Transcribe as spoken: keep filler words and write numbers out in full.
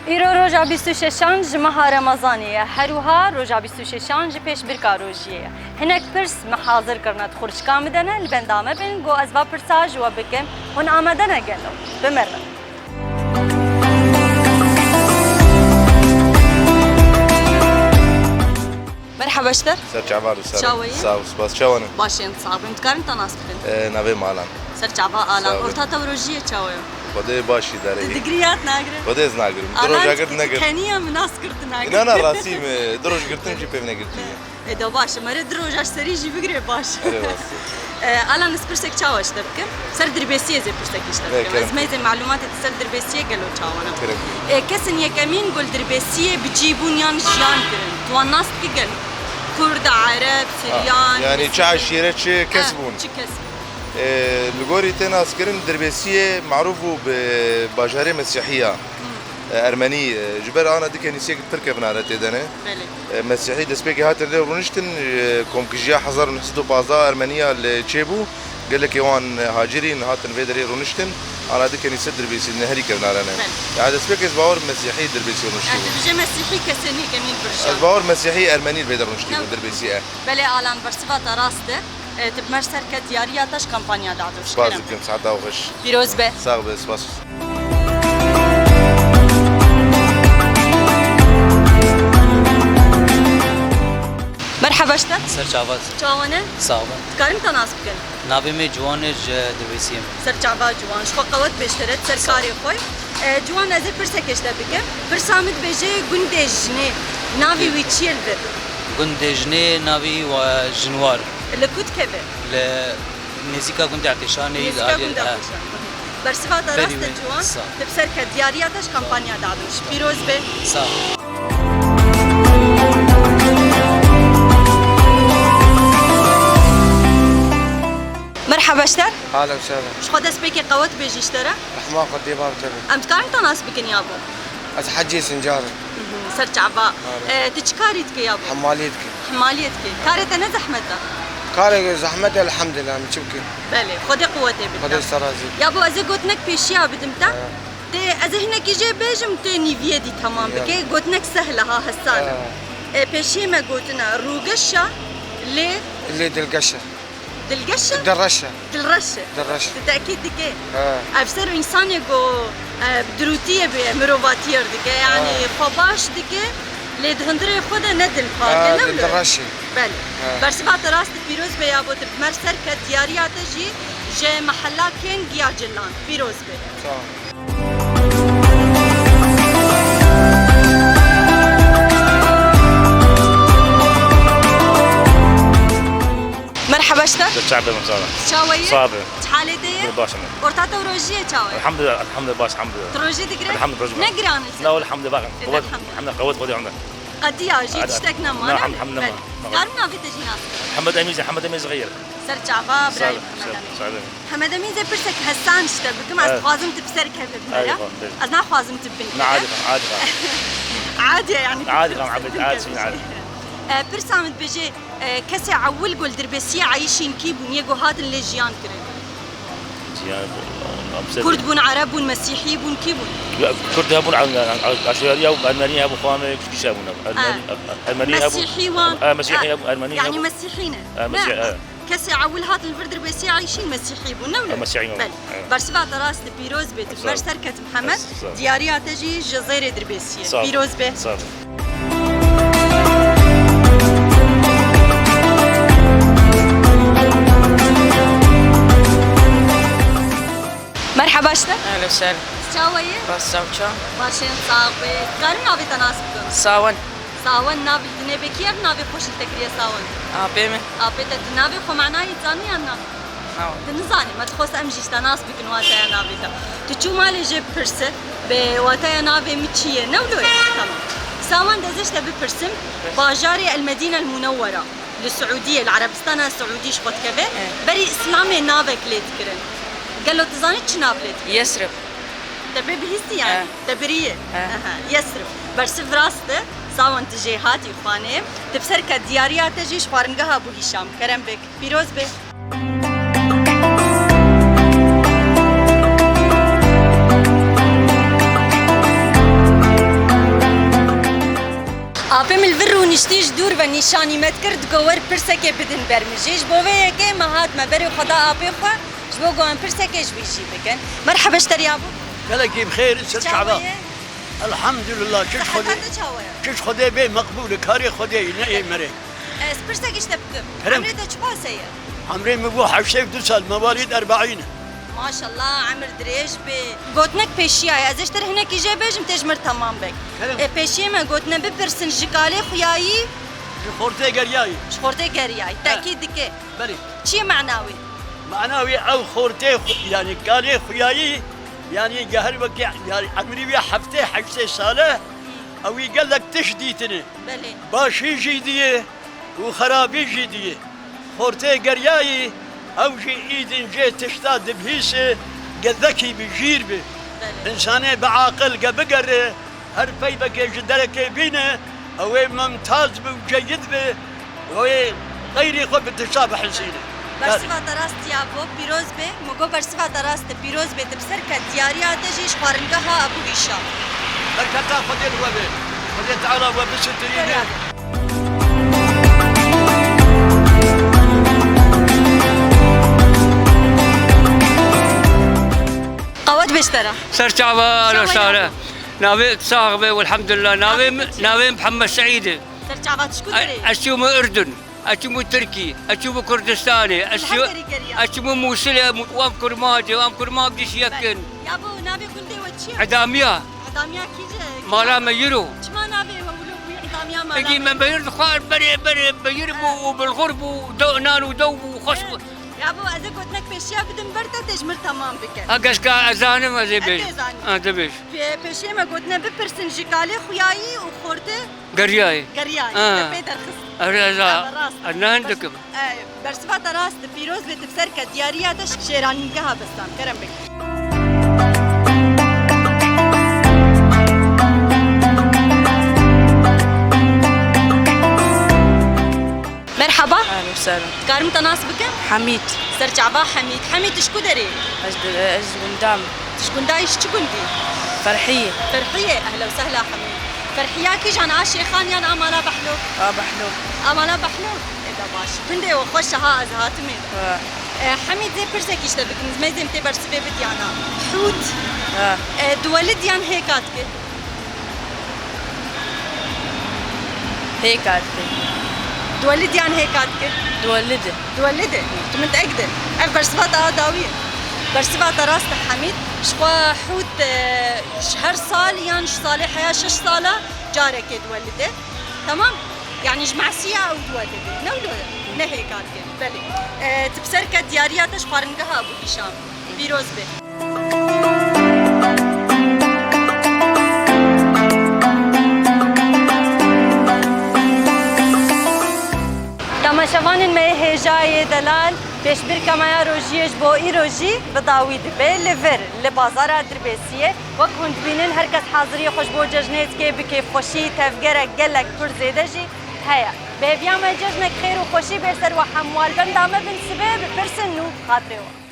Îro roja bîst û şeşan ji meha Remezanê ye. Her wiha roja bîst û şeşan ji pêşbirka rojiyê ye. Hinek pirs me hazir kirine, di xurçika min de ne, li benda me bin, go ez va pirsa ji we bikim. Hûn amade ne gelo? Bi me re. Merhaba ji te. Ser çava li ser. Çawa yî? Sağ ol, spas. Çawa ne? Baş in, sağ bin. Dikarin te nas bikin? Ee, navê me Alan. Ser çava Alan. Sağ ol. Orta te rojiyê çawa ye? Xwedê başî derê. Tu digirî ya tu nagirî? Xwedê ez nagirim. Du Alan, roja tu girtin negirtim. Keniya min nas kir tu nagirî. Na, na, rastî me. Du roj girtim jî pêv negirtiye. E, da baş e. Mere du roja serî jî bigire baş. Erê rast e. E, Alan, ez pirsek çawa ji te bikim? Ser dirbêsiyê zê pirsek ji te bikim. Kerem. Ez meyzê malûmatê di ser dirbêsiyê gelo çawa ne? Kerem. E, kesên yekemîn gol dirbêsiyê bi cî bûn yan jiyan kirin. Tu wan nas dikî gelo? Kurd, Ereb, Siryan, Mesîhî. Ha, yanî çi eşîret, çi kes bûn? Ha, çi kes bûn? E, li gorî tê naskirin dirbêsiyê marûf bû bi bajarê Mesîhiya. Hmm. E, Ermenî, e, ji ber ana du kenîseyek pir kevnare tê de ne. Belê. E, Mesîhî destpêkê hatin lê rûniştin, e, komkijiya hezar û neh sed û pazdeh Ermeniya li çêbû, gelekê wan hacirîn hatin vê derê rûniştin, ana du kenîse dirbêsî neherî kevnare ne. Belê. Ya destpêkê ez bawer Mesîhî dirbêsî rûniştî bû. Dibêje Mesîhî kesên yekemîn birjan. Ez bawer Mesîhî Ermenî li vê de rûniştî bû dirbêsî e. Belê Alan, bersiva te rast e. E, tu bi me ser ket diyariya te ji kampanya dadû. Spas dikim, saeta we xweş. Pîroz be. Sax be, spas. Merhaba ji te. Ser çavat. Çawa ne? Sağ olun. Dikarim te nas bikin? Navê me Ciwan e, ji Dirbêsiyê me. Ser çava Ciwan. Ji xwe qewet bêjtere, ser karê xwe. E, Ciwan, ez ê pirsekê ji te bikim. Pirsa min dibêje gundê jinê. Navê wî çi ye li vir? Gundê jinê navê wî Jinwar. Li ku dikeve? Li nêzîka gundê Etêşanê, li aliyê, gundê Etêşanê. Bersiva te rast e Ciwan. Sağ ol. Tu bi ser ket diyariya te ji kampanya dadû. Pîroz be. Sağ ol. Merhaba ji te. Ahlen sehlen. Ji xwe destpêkê qewet bêjî ji te re. Rehma Xwedê bar bi te be. Em dikarin te nas bikin yabo? Ez Hecî Sincar im. Mhm, ser çava. Are. E, tu çi karî dikî yabo? Hemaliyê dikî. Hemaliyê dikî. Karê te ne zehmet e? Karê zehmet e, elhamdülillah, em çi bikî? Belê, Xwedê quwetê bide. Xwedê ser razî. Yabo, ez ê gotinek pêşiya bidim te. He. Tê, ez ê hinekî jê bêjim, tê nîviyê dî temam bike. Gotinek sehl e ha, hesan e. He. E, pêşiyê me gotine, rûgeş e, lê. Lê dilgeş e. Dilgeş e? Dilreş e. Dilreş e. Dilreş. Tu tekîd dike. He. Ev ser însanê ku, e, dirûtiyê bi mirovatiyê re dike, yanî xwe baş dike, lê di hundirê xwe de ne dilpak e, ne wilo? Dilreş e. Belê. He. Bersiva te rast e, pîroz be yabo, tu bi me ser ket, diyariya te jî ji mehela Keng ya Cilan. Pîroz be. Sağ ol. Merhaba ji te. Ser çavê min, sağ ol. Çawa yî? Sağ ol. Çi halê te ye? Baş im. Orta te û rojiyê çawa ye? Elhamdülillah, elhamdülillah, baş, elhamdülillah. Tu rojî digirî? Elhamdülillah, rojî. Ne giran e? La, elhamdülillah, bak. Elhamdülillah. Elhamdülillah, qewet, qewet, elhamdülillah. Qediya jî tiştek nema, ne? Elhamdülillah. Dikarim navê te jî nas bikim? Hemed Emîn, Hemed Emîn Zixeyir. Ser çava, birayê Hemed Emîn. Sağ ol. Hemed Emîn, zê pirsek hesan ji te bikim, ez dixwazim tu bi ser keve bi me re. Ez naxwazim tu bin keve. Adiye, yanî. Adiye. E, pirsa min dibêje, e, kesê ewil ku li Dirbêsiyê eyşîn kî bûn, yê ku hatin lê jiyan kirin? Jiyan, Kurd bûn, Ereb bûn, Mesîhî bûn, kî bûn? Ya, Kurd hebûn, Aşûriya hebûn, Ermenî hebûn, xwe me kişî hebûn. Ermenî, Ermenî hebûn. Mesîhî wan. E, Mesîhî hebûn, Ermenî hebûn. Yanî Mesîhî ne? E, Mesîhî, e. Kesê ewil hatin li vir Dirbêsiyê eyşîn Mesîhî bûn, ne wilo? Mesîhî bûn. Belê. Bersiva te rast e, pîroz bê, tu bi me ser ket Mihemed. Diyariya te jî ji zêrê Dirbêsiyê. Pîroz bê. Sağ ol. Merhaba ji te. Ehlen sehlen. Çawa yî? Rast çaw çaw. Baş in, sax bî. Dikarim navê te nas bikim? Sawen. Sawen, navê dinê be kî ev navê xweş li te kiriye Sawen? Apê min. Apê te, tu navê xwe manayî dizanî yan na? Awa. Tu nizanî, me dixwest em jî ji te nas bikin wateya navê te. Tu çû malê jê bipirse, bê wateya navê min çi ye? Ne wilo ye? Tamam. Sawen, de ez ê ji te bipirsim, bajarê El Medîne El Munewwera li Siûdiyê, li Erebistana Siûdî ji xwe dikeve, berî Îslamê navek lê dikirin. Gelo tu zanî çi nav lê dikirin? Yesrib. Te pê bihîstî yani? He. Te birî ye? He. Aha, Yesrib. Bersiv rast e. Sawen tu jêhatî xwanê. Tu bi ser ke diyariya te jî ji xwaringeha Bû Hîşam. Kerem bik. Pîroz be. Piştî ji dûr ve nîşanî me dikir, digo wer pirsekê bidin ber min jî. Ji bo vê yekê me hatime berê xwe da apê xwe, ji bo ku em pirsekê ji wî jî bikin. Merhebe ji te re yabo. Gelekî bi xêr, ser çava. Çawa ye? Elhamdulillah, çi ji Xwedê, Seheta te çawa ye? Çi ji Xwedê bê meqbûl e, karê Xwedê ye, ne ê merê. Ez pirsekî ji te bikim. Kerem. Emrê te çi pase ye? Emrê min bû heştê û du sal, mewalîd erbeîn e. Maşallah, emir dirêj be. Gotinek pêşiya ye. Ez ê ji te re hinekî jê bêjim, tê ji mir temam bik. Kerem. E, pêşiyê me gotine bipirsin ji kalê xuyayî. Ji xortê geriyayî. Ji xortê geriyayî. He. Tekîd dike. Belê. Çi ye mana wê? Mana wê ew xortê xu-, yanî kalê xuyayî, yanî ge her wekî, yanî emrî wî heftê heştê sal e, ew wî gelek tişt dîtine. Belê. Başî jî diyê û xerabî jî diyê. Xortê geriyayî, ew jî îdin cê tişta dibihîse, ge zekî bi, jîr bi. Belê. Însanê bi aqil ge bigere, her peybekê ji derekê bîne, ew ê mumtaz bi û ceyid bi, ew ê xeyrî xwe bi tişta bihisîne. Bersiva te rast ya bo, pîroz be. Min got bersiva te rast e, pîroz be, tu bi ser ke diyariya te jî ji xwaringeha Ebû Hîşam. Berketa Xwedê li we be. Xwedê Teala we bisitirîne. Berketa. Qawet be ji te re. Ser çava, alo sare. Çawa ye? Navê sax be, elhamdulillah. Navê, navê min Mihemed Seîd e. Ser çava, tu ji ku derê? Ez çûme Urdun. Ez çûme Tirkî. Ez çûme Kurdistanê. Ez çû-, ez çûme Mûsilê. Wan kurmac e, wan kurmac diş yekin. Ya bo navê gundê we çi ye? Edamiya. Edamiya kî ye? Mala me yiro. Çima navê we wilo bûye Edamiya mala? Egi me beyir dixwar berê, berê, beyir bû û bilxur bû, do-, nan û dew bû, xweş bû. Ya bo ez ê gotinek pêşiya bidim ber te, tê ji mir temam bike. Ha, geşka ez zanim, ez ê bêjim. Ez ê zanim. Ha, dibêj. Pê-, pêşiyê me gotine bipirsin ji kalê xuyayî û xortê geriyayê. Geriyayê. Ha. Te pê derxist. Erê, ez a-, Ama rast. ez ne hindik im. E, bersiva te rast, pîroz bê, tu bi ser ke diyariya te şêranîgeha Bestan. Kerem bik. Merhaba. Ahlen we sehlen. Dikarim te nas bikim? Hamîd. Ser çava Hamîd. Hamîd, tu ji ku derê? Ez di, ez ji gunda me. Tu ji gunda yî, ji çi gundî? Ferhiyê. Ferhiyê, ehla û sehla Hamîd. Ferhiya kîjan, a Şêxan yan a Mala Behlok? A Behlok. A Mala Behlok? Ê de baş. Gundê we xweş e ha, ez hatimê de. Ha. E, Hamîd, zê pirsekî ji te bikim, ez mêzê min tê bersivê bidiyana. Hût. Ha. E, diwelid yan hêka dike? Hêka dike. Diwelid yan hêka dike? Diwelid e. Diwelid e. Tu min tek de. Ev bersiva te a dawî ye. Bersiva te rast e Hamîd. Ji xwe hût, e, ji her sal yan ji salê heya şeş sala carekê diwelid e. Tamam? Yanî ji mesiya ew diwelid e. Ne wilo ye? Ne hêka dike. Belê. E, tu bi ser ke diyariya te ji xwaringeha Ebû Hîşam. Pîroz be. Temaşevanên me yê hêja yê delal, pêşbirka me ya rojiyê ji bo îro jî bi dawî dibe. Li vir, li bazara Dirbêsiyê, wek hûn dibînin, her kes haziriyê xwe ji bo cejnê dike, bi kêfxweşî, tevgerek gelek pir zêde jî heye. Bi hêviya me cejnek xêr û xweşî bê ser we hemû. Li benda me bin, sibê bipirsin û bi xatirê we.